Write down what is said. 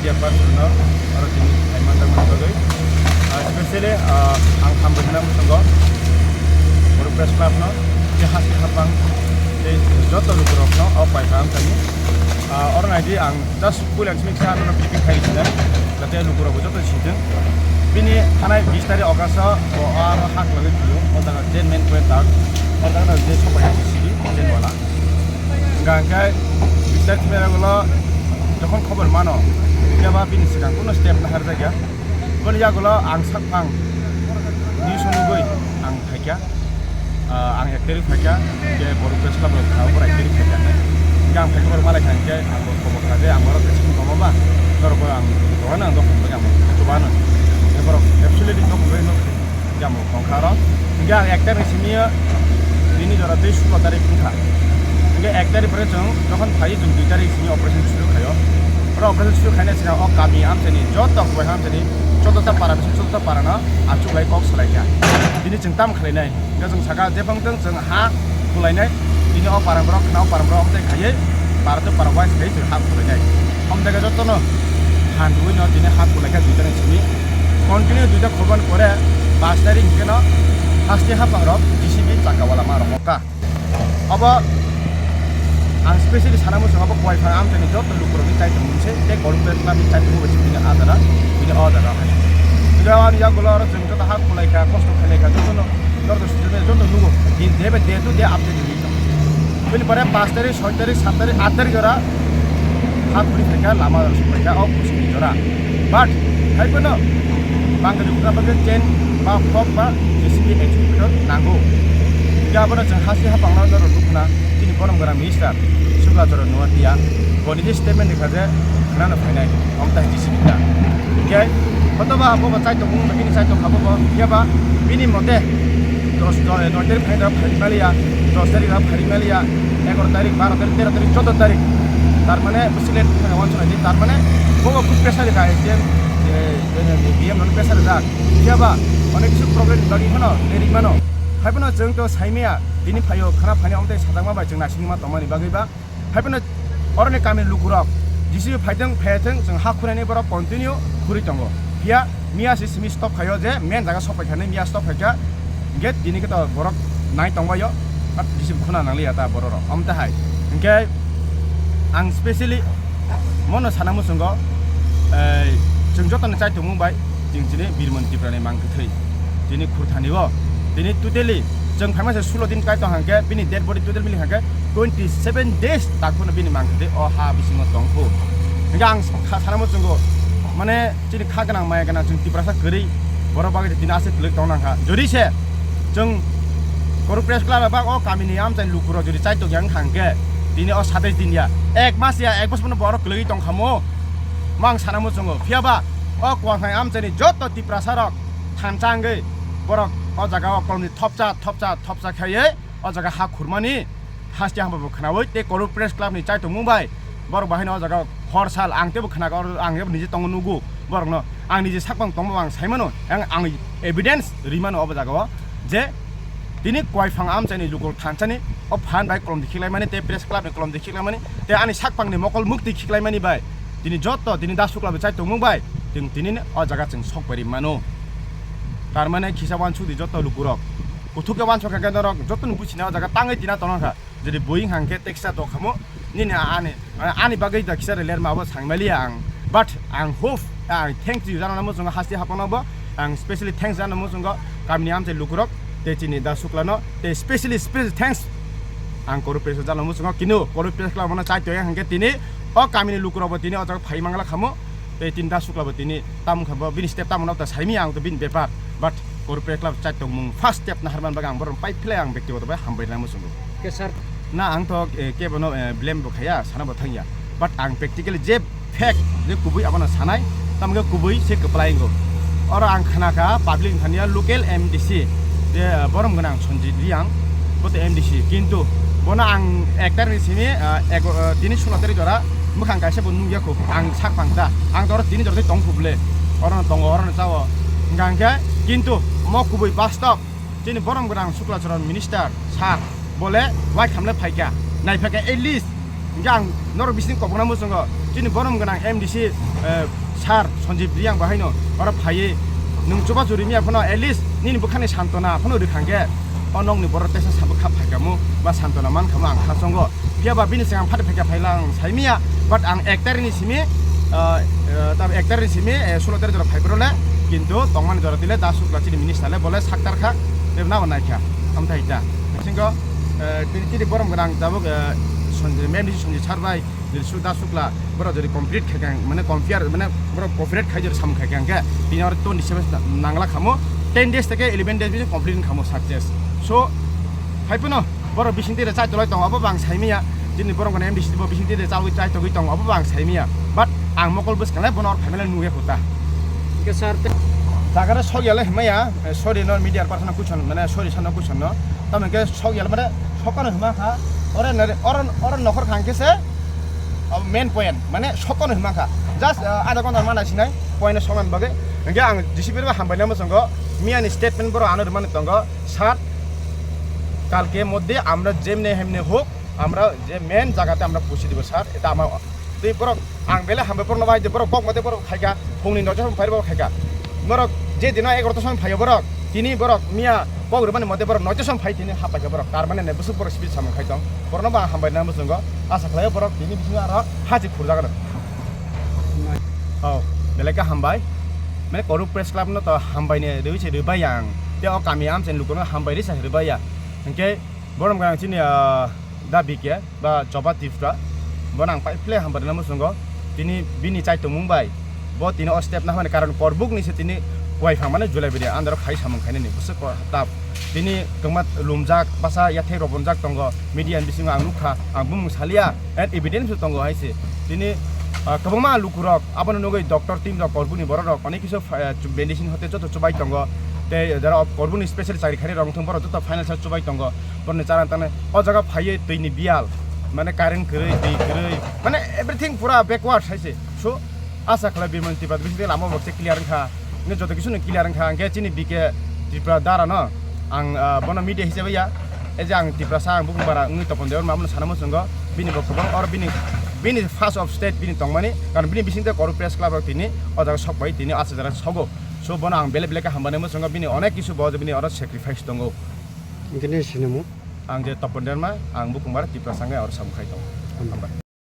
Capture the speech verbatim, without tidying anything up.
Yapar no, oro tini thai manjakmani bagwi. Ah, specially, ah, ang hambai hwnna muchungo Borok Press Club no, je hasti hapang, tei joto lukurok no, o pai kaham kani. Ah, oro naidi ang just puila simi kisa ano briefing khai sinai, jate lukurok bo joto sijeng. Bini thanai bis tarikh August o, o aro hak lagwi phio, o jaga je main point tak, o jaga je sopai sidi, je wala. Hingka hingke bisar thimera gulo jokhon khobor mano, phiya ba bini swkang kuno step naharjakya. Boni yagulo ang sakphang news nugui ang phaikha, ah, ang ek tarik phaikha, je Borok Press Club rok thao, borok ek tarik phaikha hinai. Hingke ang phaikha borok malai kha hingke ang bo khobor kha je ang borok thai simi tongma ba, norok bo ang tongmani ang dokhon bagwi ang bo chubano. Borok absolutely dokhon bagwi no. Jamo tongkha oro. Hingke ang ek tarik simi o, nini jora tei sulo tarik wngkha. Hingke ek tarik pore chwng jokhon phai chwng dui tarik simi operation suru khaio. Oro operation suru khaina sina o kami amchani joto kubai amchani joto ta para bisi joto ta para no achuk lai kok salai kha. Tini chwng tam khalai nai. Hingke chwng saka jephang tong chwng ha kulai nai. Tini o para borok khna o para borok amchai khaioi para to para wise khai chwng ha kulai nai. Amtega jotono phan rwino tini ha kulai kha duita ni simi. Continue duita khobani pore pash tarik hingkeno haste haphang rok J C B chakawala ma rok ka. Abo ang specially sana muchung abo kuai phang amtani joto lukurokni chai tongmung se tei Borok Press Club ni chai tongmung bai bini adara bini order rok. Tei ani yagulo oro chwng joto ha kulai kha kosto khailai kha jotono joto sujurme joto nugo. Din debe de tu de update rwi tong. Bini pore pash tarik, soi tarik, sat tarik, at tarik jora ha khuri phaikha, lama jora sokphaikha, o kusini jora. But hai phano bangkani buka bagwi chain ba fork ba J C B excavator nango. Hingke abono chwng hasti hapangno norok nukna chini borom gora minister Sukla Choro Nuatia boni je statement rikha je khnano phainai omtai J C B ta. Hingke hotoba bobo chai tongmung bini chai tongkha bobo, phiya ba bini mote dos, do-, noi tarik phaina phai maliya, dos tarik phaina maliya, egaro tarik, baro tarik, tero tarik, choudo tarik. Tar mane bisi late phai wansuk nai di. Tar mane bobo khub pressure kha, je, je, je, je, B M no pressure jak. Phiya ba onek kisu problem ni bagwi phano leri mano. Hai phano chwng to saimaya, tini phaio khana phaini omtai sajakma bai chwng naisingma tongmani bagwi ba. Hai phano oroni kami lukurok J C B phaithwng, phaithwng, chwng ha khuraini borok continue khurui tongo. Phiya miya se simi stop khaio je main jaga sok paikha hinwi miya stop khaikha. Hingke tini khe to borok nai tongbaio, but J C B khuna nangliya ta bororok. Omo tahai hingke ang specially mono sana muchungo, ei, chwng jotoni chai tongmung bai chwng chini Birmon Tiprani mang kwthwi. Tini khurthani o, tini totally chwng phaima se sulo din kai tong hangke, bini dead body total mili hangke twenty seven days tak phano bini mang kwthwi o ha bisingo tong phu. Hingke ang sa-, sana muchungo, mane chini kha gwnang maya gwnang chwng Tiprasa kwrwi borok bagwi tini aswk kwlwk tong nang kha. Jodi se chwng Borok Press Club ba o kamini amchai lukurok jodi chai tong yang hangke tini o satais din ya, ek mas ya, ek bosor no borok kwlwgwi tong kha mo. Mang sana muchungo, phiya ba o kuakhai amchaini joto Tiprasa rok thansa wngwi borok o jaga o kolomni thopsa, thopsa, thopsa khaiwi o jaga ha khurmani haste hambai bo khnaui tei Borok Press Club ni chai tongmung bai borok bahai no o jaga hor sal ang teibo khna kha, ang teibo nije tongo nugo borok no, ang nije sakbang tongbo ang sai mano, ang, ang evidence ri mano obo jaga o je tini kuai phang amchaini lukurok thansani o phan bai kolom dikhiklaimani tei Press Club ni kolom dikhiklaimani tei ani sakbang ni mokol mukti khiklaimani bai tini joto tini da sukla bo chai tongmung bai chwng tini o jaga chwng sok bai ri mano. Tar mane kisa wansuk di joto lukurok. Kuthuk khe wansuk kha khe norok joto ni buchina o jaga tangwi tina tongna kha. Jodi bui hang khe teksa to khamo nini ani, ani bagwi da kisa lerma abo sangmaliya ang. But ang hope, ang thanks you jana muchungo haste hapano bo. Ang specially thanks jana muchungo kamini amchai lukurok tei chini da suklano tei specially, special thanks ang Borok Press jana muchungo kinu Borok Press Club no chai toya hang khe tini o kamini lukurok bo tini o jaga phai mangla khamo. Tei tini da sukla bo tini tamo kha bo bini step tamo nokta saimi ang to bini bepar. But Borok Press Club chai tongmung first step na harman bagwi ang borom pai phle ang bektigoto bai hambai rwna muchungo. Ke sir? Na ang to, eh, kebo no, eh, blame bo khaya, sana bo thangya. But ang practically je fact, je kubui abono sanai, tamo khe kubui se kwplai wngo. Oro ang khna kha public thani ya local M D C, je, eh, borom gwnang Sanjit Reang, bo to M D C. Kintu bono ang ek tarik ni simi, eh, ego-, eh, tini sulo tarik jora mwkhang kaisa bo nukya kho, ang sak pang ta. Ang to oro tini jora tong kho bwle. Oro no tongo, oro no chao. Hingka hingke kintu mo kubui bastop chini borom gwnang Sukla Charan minister sir bole wai khamle phaikha. Nai phaikha at least Hingke ang norok bising kobokna muchungo, chini borom gwnang M D C, eh, sir Sanjib Reang bahaino oro phaiwi nwng chubachu rimya phano at least nini bwkhani santona phano rwkhangkhe o nokni borok teisa sabwkha phaikhamu ba santona mankhamu ang khasongo. Phiya ba bini chwng ang phate phaikha phaila ang saimanya, but ang ek tarikni simi, eh, eh, tab ek tarikni simi, eh, sulo tarik jora phaibrole, kintu tongmani jora tile Das Sukla chini minister le bole saktar kha, tei nabo naikha, amthai ta. Bisingo, eh, tini chini borom gwnang tabuk, eh, Sanjib, M D C Sanjib sir bai, Nirsu Das Sukla, borok jodi complete khaikha, mane compare, mane borok cooperate khai jodi samung khaikha hingkhe, tini oro twenty seven nangla khamu, ten days teke eleven days bising complete khamu success. So, hai phano borok bising tire chai tolai tongo, abo bo ang saimanya, chini borok gwnang M D C bo bising tire chawi chai togwi tongo, abo bo ang saimanya. But ang mokol bwskango bono oro phaimale nugwi khuta. Hingke sir te- Jagare sok yale himaya, eh, sorry no media person no kuchon, mane sorry sano kuchon no. Tamo hingke sok yale mane sokano hima kha, ore nare, oro, oro nokhor kha hingke se, abo main point, mane sokano hima kha. Just, eh, adha ghonta mana sinai, point no soknani bagwi. Hingke ang D C P rok hambai nai muchungo, miyani statement borok ano rwmani tongo, sir, kalke moddhe amra jemne hemne hok, amra je main jagate amra pochi dibo sir, eta ama tei borok ang bele hambai borokno bai de borok kok mate borok khaika phungni noita som phai borok khaika. Borok je dino egarota som phaio borok, tini borok miya kok rwmani mote borok noita som phai tini hapaika borok. Tar mane ne busuk borok speed samung khai tong. Borokno ba hambai na muchungo asa khlai borok tini bisingo aro hachi khurjak rok. Oh, belai khe hambai. Mane Koruk Press Club no to hambai ne rwi se rwi bai ang. Te o kami amchai lukuno hambai risa rwi bai ya. Hingke borom gwnang chini, ah, Da B K ba Choba Tripura, bono ang pai phle hambai rwna muchungo. Tini bini chai tongmung bai bo tini o step nahmani karon korbuk ni se tini kuai phang mane julai bidi andaro khai samung khainani bwswk ko tap. Tini kwma lumjak basa yathai rok bonjak tongo, media ni bisingo ang nukha, ang bumung salia and evidence bo tongo hai se. Tini, ah, kwbangma lukurok abono nugwi doctor team rok korbuk ni borok rok onek kisu, ah, medicine hote joto chubai tongo. Tei jara korbuk ni special chari khainai rok wngthang borok joto financial chubai tongo. Borokni chara tangna o jaga phaiwi twi ni biyal, mane current kwrwi, twi kwrwi, mane everything pura backward hai se. So, asa khlai Bimani Tripura bisingtwi lama bo se clear wngkha, hwnkhe joto kisu no clear wngkha, hwnkhe chini B K Tripura dara no ang, ah, bono media hisabai ya, e je ang Tiprasa, ang bukung bara wngwi Topon Debbarma abono sana muchungo, bini bo kwbang oro bini, bini first of state bini tongmani, karon bini bisingtwi Koruk Press Club rok tini o jaga sok bai tini asa jora sogo. So, bono ang belai belai khe hambai nai muchungo, bini onek kisu bo bini oro sacrifice tongo. Hwnkhe nini sinimung? Ang je Topon Debbarma, ang bukung bara Tiprasa wngwi oro samung khai tongo. Hambai.